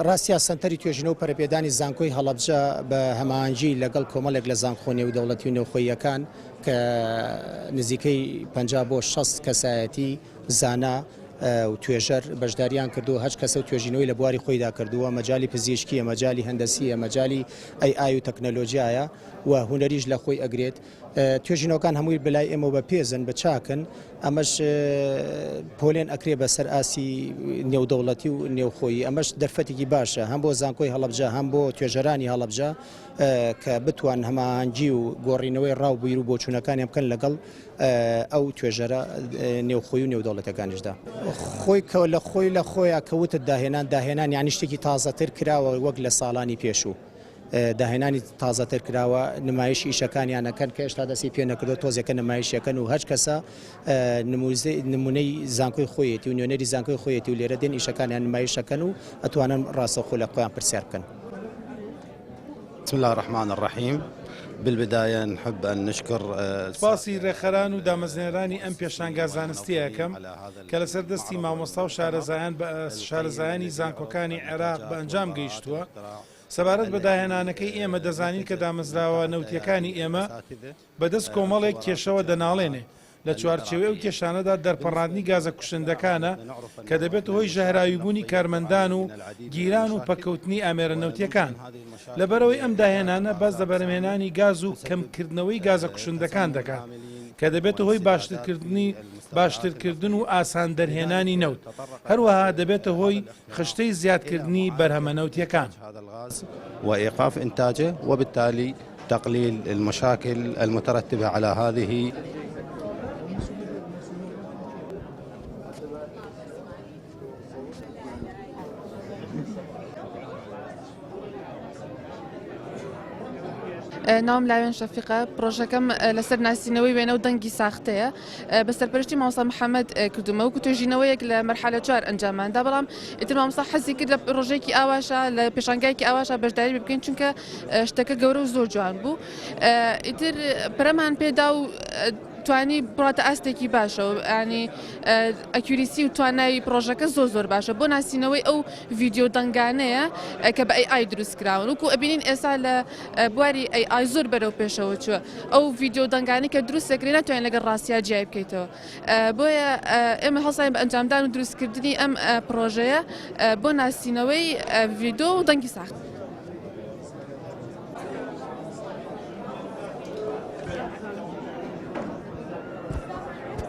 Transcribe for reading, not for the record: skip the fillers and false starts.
ڕاستیا سەنتەری توێژینەوە و پەرەپێدانی زانکۆی هەڵەبجە بە هەماهەنگی لەگەڵ کۆمەڵێک لە زانکۆ نێودەوڵەتی و نێوخۆییەکان کە نزیکەی 50 بۆ 60 کەسایەتی زانا و توێژەر بەشداریان کردووە، هەر کەسە و توێژینەوەی لە بواری خۆیدا کردووە، مەجالی پزیشکییە، مەجالی هەندەسییە، مەجالی ئەی ئای و تەکنەلۆجیایە و هونەریش لە خۆی ئەگرێت. توێژینەوەکان هەمووی بەلای ئێمەوە بە پێزن، بە چاکن، ئەمەش پۆلێن ئەکرێ بە سەر ئاستی نێودەوڵەتی و نێوخۆیی، ئەمەش دەرفەتێکی باشە هەم بۆ زانکۆی هەڵەبجە هەم بۆ توێژەرانی هەڵەبجە کە بتوان هەماهەنگی و گۆڕینەوەی ڕا و بیر و بۆچوونەکانیان بکەن لەگەڵ ئەو توێژەرە نێوخۆی و نێودەوڵەتەکانیشدا. خۆی کە لە خۆی لە خۆیا کە وتت داهێنان، داهێنان یانی شتێکی تازەتر کراوە وەک لە ساڵانی پێشوو. داهێنانی تازەتر کراوە، نمایشی ئیشەکانیان ئەکەن کە هێشتا دەستی پێ نەکردووە، تۆزێکە نمایشیەکەن و هەر کەسە نموونەی زانکۆی خۆیەتی و نوێنەری زانکۆی خۆیەتی و لێرە دێن ئیشەکانیان نمایش ئەکەن و ئەتوانن ڕاستەوخۆ لە خۆیان پرسیار بکەن. بسم اللە الرحمن الرحیم بالبدایە نحب ان نشکر. سوپاسی رێکخەران و دامەزرێنەرانی ئەم پێشانگا زانستیە ئەکەم کە لەسەر دەستی مامۆستا و شارەزایان بە شارەزایانی زانکۆکانی عێراق بە ئەنجام گەیشتووە. سەبارەت بە داهێنانەکەی ئێمە دەزانین کە دامەزراوە نەوتیەکانی ئێمە بەدەست کۆمەڵێک کێشەوە دەناڵێنێ، لە چوارچێوەی ئەو کێشانەدا دەرپەڕاندنی گازە کوشندەکانە کە دەبێتە هۆی ژەهراویبوونی کارمەندان و گیران و پەککەوتنی ئامێرە نەوتیەکان. لەبەرئەوەی ئەم داهێنانە باس لە بەرهەمهێنانی گاز و کەمکردنەوەی گازە کوشندەکان دەکات کە دەبێتە هۆی باشترکردنی باشترکردن و ئاسان دەرهێنانی نەوت، هەروەها دەبێتە هۆی خشتەی زیادکردنی بەرهەمە نەوتیەکان. وإيقاف إنتاجه وبالتالي تقليل المشاكل المترتبة على هذه. ناوم لاوێن شەفیقە، پڕۆژەکەم لەسەر ناسینەوەی وێنە و دەنگی ساختەیە بە سەرپەرشتی مامۆستا محەممەد کردومە وەکو توێژینەوەیەک لە مەرحەلە چوار ئەنجاماندا بەڵام ئیتر مامۆستا حەزی کرد لە پڕۆژەیەکی ئاواشا لە پێشانگایەکی ئاواشا بەشداری بکەین چونکە شتەکە گەورە و زۆر جوان بوو ئیتر پەرەمان پێدا و توانی بڕاتە ئاستێکی باشەوە ینی accuracy و توانای پرۆژەکە زۆر زۆر باشە بۆ ناسینەوەی ئەو ڤیددیو دەنگانەیە کە بە AI دروست کراون وکو ئەبینین ئێستا لە بواری AI زۆر بەرەو پێشەوە چووە ئەو ڤیددیو دەنگانی کە دروست دەکرێت ناتوانین لەگەڵ ڕاستیا جیای بکەیتەوە بۆیە ئێمە هەڵساین بە ئەنجامدان و دروستکردنی ئەم پرۆژەیە بۆ ناسینەوەی ڤیددیو و دەنگی ساخت.